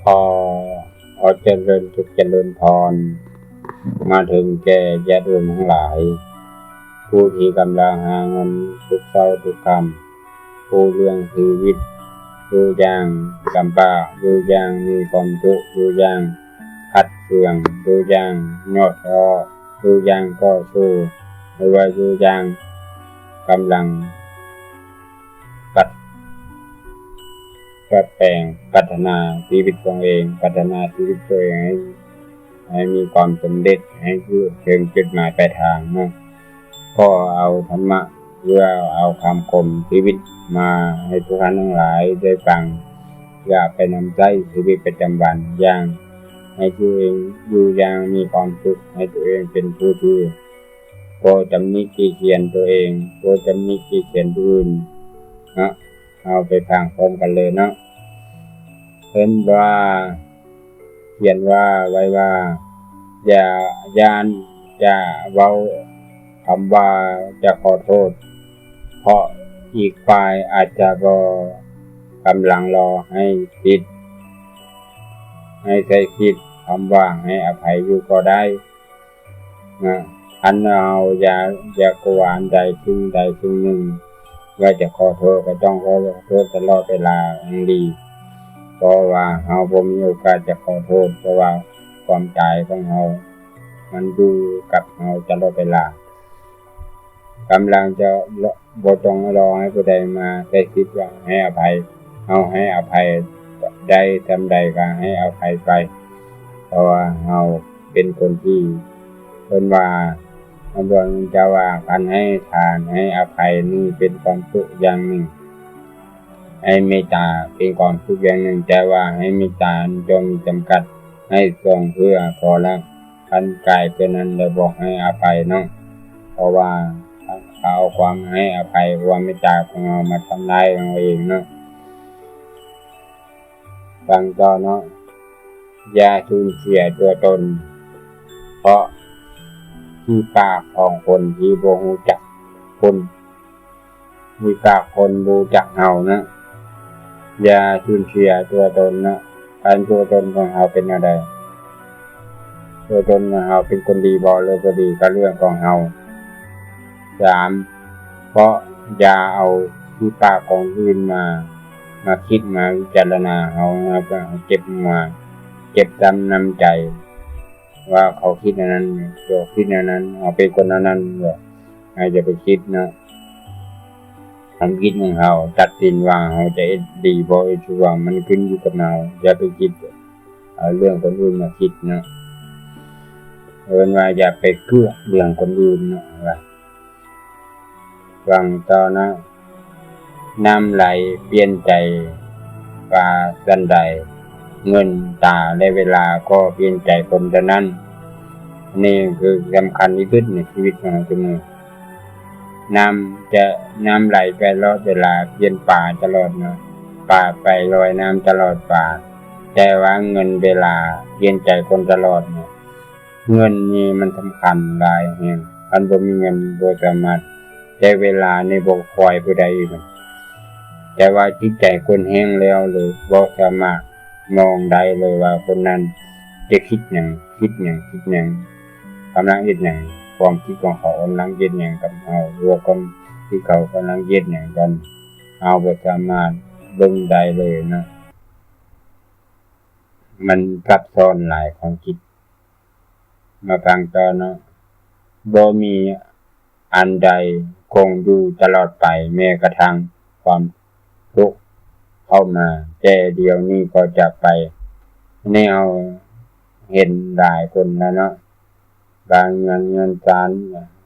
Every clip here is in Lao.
ຂໍ ຂໍຈະເລີນສຸກຈະເລີນພອນ ມາເຖິງແກ່ຍາດໂຍມທັງຫຼາຍ ຜູ້ທີ່ກຳລັງຫາເງິນທຸກເຊົ້າທຸກຄ່ຳ, ຜູ້ລ້ຽງຊີວິດຢູ່ຢ່າງລຳບາກ, ຢູ່ຢ່າງມີຄວາມທຸກ, ຢູ່ຢ່າງຂັດເຄືອງ, ຢູ່ຢ່າງຫຍໍ້ທໍ້, ຢູ່ຢ່າງຕໍ່ສູ້ ຫຼືວ່າຢູ່ຢ່າງກຳລັງ ປັດ ປັດແປງ ພັດທະນາຊີວິດຕົວເອງ, ພັດທະນາຊີວິດຕົວເອງໃຫ້ ໃຫ້ມີຄວາມສຳເລັດ, ໃຫ້ເຖິງຈຸດໝາຍປາຍທາງເນາະ. ຂໍເອົາທຳມະ ຫຼືວ່າເອົາຄຳຄົມຊີວິດມາໃຫ້ທຸກທ່ານທັງຫຼາຍໄດ້ຟັງ ເພື່ອໄປນຳໃຊ້ຊີວິດປະຈຳວັນຢ່າງ ໃຫ້ຕົວເອງຢູ່ຢ່າງມີຄວາມສຸກ, ໃຫ້ຕົວເອງເປັນຜູ້ທີ່ ບໍ່ຕຳໜິຕິຕຽນຕົວເອງ, ບໍ່ຕຳໜິຕິຕຽນຜູ້ອື່ນເນາະ. ເຮົາໄປຟັງພ້ອມກັນເລີຍເນາະ. ເພິ່ນວ່າ ຂຽນວ່າ ໄວ້ວ່າ ຢ່າຢ້ານຈະເວົ້າຄຳວ່າຈະຂໍໂທດ, ເພາະອີກຝ່າຍອາດຈະບໍ່ກຳລັງລໍໃຫ້ຄິດ, ໃຫ້ໃຊ້ຄິດຄຳວ່າໃຫ້ອະໄພຢູ່ກໍໄດ້. ນະ ຄັນເຮົາຢາກ ຢາກກວານໃດສິ່ງໃດສິ່ງໜຶ່ງ ວ່າຈະຂໍໂທດ ກໍຕ້ອງຂໍໂທດຕະຫຼອດເວລາຈັ່ງດີ ເພາະວ່າເຮົາບໍ່ມີໂອກາດຈະຂໍໂທດ ເພາະວ່າຄວາມຕາຍຂອງເຮົາ ມັນຢູ່ກັບເຮົາຕະຫຼອດເວລາ. ກຳລັງຈະ ບໍ່ຕ້ອງລໍໃຫ້ຜູ້ໃດມາໃຊ້ສິດວ່າໃຫ້ອະໄພ. ເຮົາໃຫ້ອະໄພໄດ້ສ່ຳໃດກໍໃຫ້ອະໄພໄປ, ເພາະວ່າເຮົາເປັນຄົນທີ່ ເພິ່ນວ່າ ພະພຸດທະເຈົ້າວ່າ ການໃຫ້ທານ ໃຫ້ອະໄພນີ້ເປັນຄວາມສຸກຢ່າງໜຶ່ງ, ໃຫ້ເມດຕາເປັນຄວາມສຸກຢ່າງໜຶ່ງ, ແຕ່ວ່າໃຫ້ເມດຕາຈະມີຈຳກັດ. ໃຫ້ຊ່ວງເພື່ອພໍລະ ຄັນກາຍເປັນນັ້ນແລ້ວບໍ່ໃຫ້ອະໄພເນາະ, ເພາະວ່າເອົາຄວາມໃຫ້ອະໄພ ຄວາມເມດຕາຂອງເຮົາມາທຳລາຍເຮົາເອງເນາະ. ຟັງຕໍ່ເນາະ. ຢ່າສູນເສຍຕົວຕົນ ເພາະຂີ້ປາກຂອງຄົນທີ່ບໍ່ຮູ້ຈັກຄຸນ. ມີປາກຄົນບໍ່ຮູ້ຈັກເຮົານະ, ຢ່າສູນເສຍຕົວຕົນນະ. ຄັນຕົວຕົນຂອງເຮົາເປັນແນວໃດ, ຕົວຕົນຂອງເຮົາເປັນຄົນດີບໍ່ ຫຼືບໍ່ດີ ກໍເລື່ອງຂອງເຮົາ. ສາມ ເພາະຢ່າເອົາຂີ້ປາກຂອງຄົນອື່ນມາ ມາຄິດ ມາວິຈາລະນາເຮົາ, ເຮົາກໍເຈັບມາ ເຈັບຊ້ຳນ້ຳໃຈ ວ່າເຂົາຄິດແນວນັ້ນ ເຂົາຄິດແນວນັ້ນ ເຮົາເປັນຄົນແນວນັ້ນ. ເຮົາຢ່າໄປຄິດເນາະ. ຄວາມຄິດຂອງເຮົາຕັດສິນວ່າເຮົາຈະເຮັດດີບໍ່ ເຮັດຊົ່ວ ມັນຂຶ້ນຢູ່ກັບເຮົາ. ຢ່າໄປຄິດເອົາເລື່ອງຄົນອື່ນມາຄິດເນາະ. ເອີ້ນວ່າຢ່າໄປເກືອກເລື່ອງຄົນອື່ນເນາະ. ຟັງຕໍ່ເນາະ. ນ້ຳໄຫຼປ່ຽນໃຈປາສ່ຳໃດ, ເງິນ, ຕາ ແລະ ເວລາກໍປ່ຽນໃຈຄົນສ່ຳນັ້ນ. ນີ້ຄືສຳຄັນທີ່ສຸດໃນຊີວິດຂອງເຮົາທຸກມື້. ນ້ຳຈະ ນ້ຳໄຫຼຕະຫຼອດເວລາ, ປ່ຽນປາຕະຫຼອດເນາະ, ປາໄປລອຍນ້ຳຕະຫຼອດປາ, ແຕ່ວ່າເງິນເວລາປ່ຽນໃຈຄົນຕະຫຼອດເນາະ. ເງິນນີ້ມັນສຳຄັນຫຼາຍແຮງ, ຄັນບໍ່ມີເງິນບໍ່ສາມາດ ແຕ່ເວລານີ້ບໍ່ຄອຍຜູ້ໃດອີກ. ແຕ່ວ່າຈິດໃຈຄົນແຫ້ງແລ້ວ ຫຼືບໍ່ສາມາດມອງໄດ້ເລີຍວ່າຄົນນັ້ນຈະຄິດຫຍັງ, ຄິດຫຍັງ, ຄິດຫຍັງ, ກຳລັງເຮັດຫຍັງ, ຄວາມຄິດຂອງເຂົາກຳລັງເຮັດຫຍັງກັບເຮົາ, ຫຼືວ່າຄວາມຄິດເຂົາກຳລັງເຮັດຫຍັງກັນ, ເຮົາບໍ່ສາມາດເບິ່ງໄດ້ເລີຍເນາະ. ມັນຊັບຊ້ອນຫຼາຍຄວາມຄິດ. ມາຟັງຕໍ່ເນາະ. ບໍ່ມີອັນໃດຄົງຢູ່ຕະຫຼອດໄປ, ແມ້ກະທັ່ງຄວາມທຸກເຂົ້າມາ, ແຕ່ດຽວນີ້ກໍຈາກໄປ. ນີ້ເຮົາເຫັນຫຼາຍຄົນແລ້ວເນາະ. ການເງິນເຮືອນຊານ,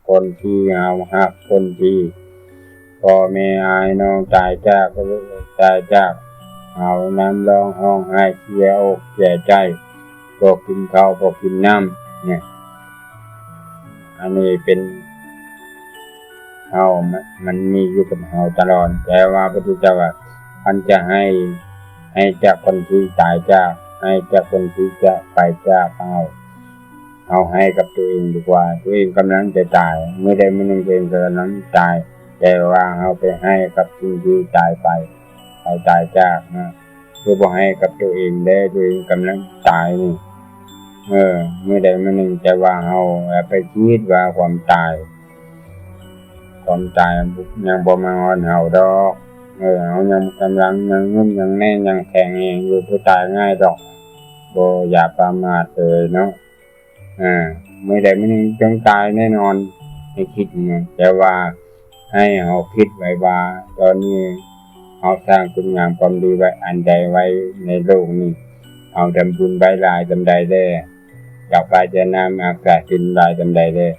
ຄົນທີ່ເຮົາຮັກ, ຄົນທີ່ ພໍ່ແມ່ອ້າຍນ້ອງຕາຍຈາກ, ຕາຍຈາກເຮົາ, ນຳຮ້ອງຮ້ອງໄຫ້ເສຍອົກເສຍໃຈ, ບໍ່ກິນເຂົ້າບໍ່ກິນນ້ຳນະ. ອັນນີ້ເປັນເຮົາ, ມັນມີຢູ່ກັບເຮົາຕະຫຼອດ. ແຕ່ວ່າພະພຸດທະເຈົ້າວ່າ ຄັນຈະໃຫ້, ໃຫ້ຈາກຄົນທີ່ຕາຍຈາກ, ໃຫ້ຈາກຄົນທີ່ຈະໄປຈາກເຮົາ. ເຮົາໃຫ້ກັບຕົວເອງດີກວ່າ, ຕົວເອງກຳລັງຈະຕາຍ, ມື້ໃດມື້ໜຶ່ງຕົວເອງກໍກຳລັງຕາຍ, ແຕ່ວ່າເຮົາໄປໃຫ້ກັບສິ່ງທີ່ຕາຍໄປ, ເຮົາຕາຍຈາກນະ. ຄືບໍ່ໃຫ້ກັບໂຕເອງແດ່ ໂຕເອງກຳລັງຕາຍນີ້. ເອີ ມື້ໃດມື້ໜຶ່ງ ແຕ່ວ່າເຮົາຢ່າໄປຄິດວ່າຄວາມຕາຍ ຄວາມຕາຍຍັງບໍ່ມາຮອດເຮົາດອກ. ເອີ ເຮົາຍັງກຳລັງ ຍັງໜຸ່ມ ຍັງແໜ້ນ ຍັງແຂງແຮງຢູ່ ບໍ່ຕາຍງ່າຍດອກ. ບໍ່ ຢ່າປະໝາດເລີຍເນາະ. ອາ ມື້ໃດມື້ໜຶ່ງຕ້ອງຕາຍແນ່ນອນ ໃຫ້ຄິດນະ. ແຕ່ວ່າໃຫ້ເຮົາຄິດໄວ້ວ່າ ຕອນນີ້ເຮົາສ້າງຄຸນງາມຄວາມດີໄວ້ອັນໃດໄວ້ໃນໂລກນີ້, ເຮົາທຳບຸນໄວ້ຫຼາຍສ່ຳໃດແລ້ວ, ຢາກໄປແຕ່ນ້ຳອາກາດສິນຫຼາຍສ່ຳໃດແລ້ວ,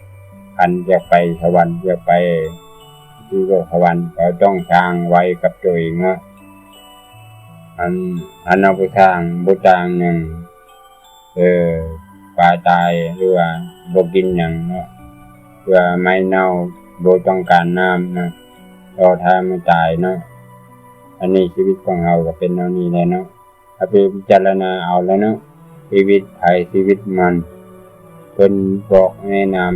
ຄັນຢາກໄປສະຫວັນ ຢາກໄປທີ່ໂລກສະຫວັນ ກໍຕ້ອງສ້າງໄວ້ກັບຕົວເອງເນາະ. ອັນ ອັນເຮົາບໍ່ສ້າງ ບໍ່ສ້າງຫຍັງ ເອີ ປາຕາຍ ຫຼືວ່າບໍ່ກິນຫຍັງເນາະ ເພື່ອໄມ້ເນົ່າ ບໍ່ຕ້ອງການນ້ຳນະ ລໍຖ້າມື້ຕາຍເນາະ. ອັນນີ້ຊີວິດຂອງເຮົາກໍເປັນແນວນີ້ແຫຼະເນາະ. ເອົາໄປພິຈາລະນາເອົາແຫຼະເນາະ ຊີວິດໃຜຊີວິດມັນ. ເພິ່ນບອກແນະນຳ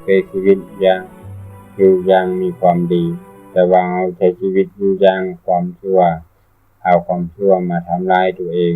ໃຊ້ຊີວິດຢ່າງ ຢູ່ຢ່າງມີຄວາມດີ, ແຕ່ວ່າເຮົາໃຊ້ຊີວິດຢູ່ຢ່າງຄວາມຊົ່ວ ເອົາຄວາມຊົ່ວມາທຳລາຍຕົວເອງ.